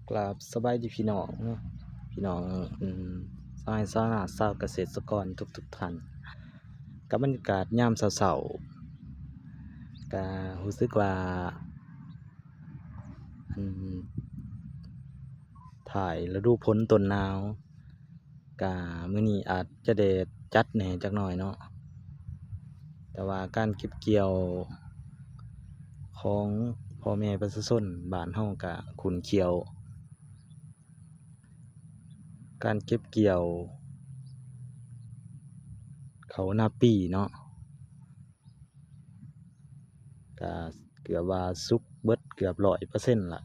ກາບສະບາຍດີພີ່ນ້ອງເນາະ ພີ່ນ້ອງ ອືມ ຊາວໄຮ່ຊາວນາ ຊາວກະເສດສະກອນທຸກໆທ່ານ. ກັບບັນຍາກາດຍາມເຊົ້າໆ ກະຮູ້ສຶກວ່າ ອັນ ທ້າຍລະດູຝົນຕົ້ນໜາວ ກະມື້ນີ້ອາດຈະແດດຈັດແດ່ຈັກໜ້ອຍເນາະ ແຕ່ວ່າການເກັບກ່ຽວຂອງພໍ່ແມ່ປະຊາຊົນບ້ານເຮົາກະຂຸ້ນຂ້ຽວ ການເກັບກ່ຽວເຂົ້ານາປີເນາະ ກະເກືອບວ່າສຸກເບິດເກືອບຮ້ອຍເປີເຊັນລະ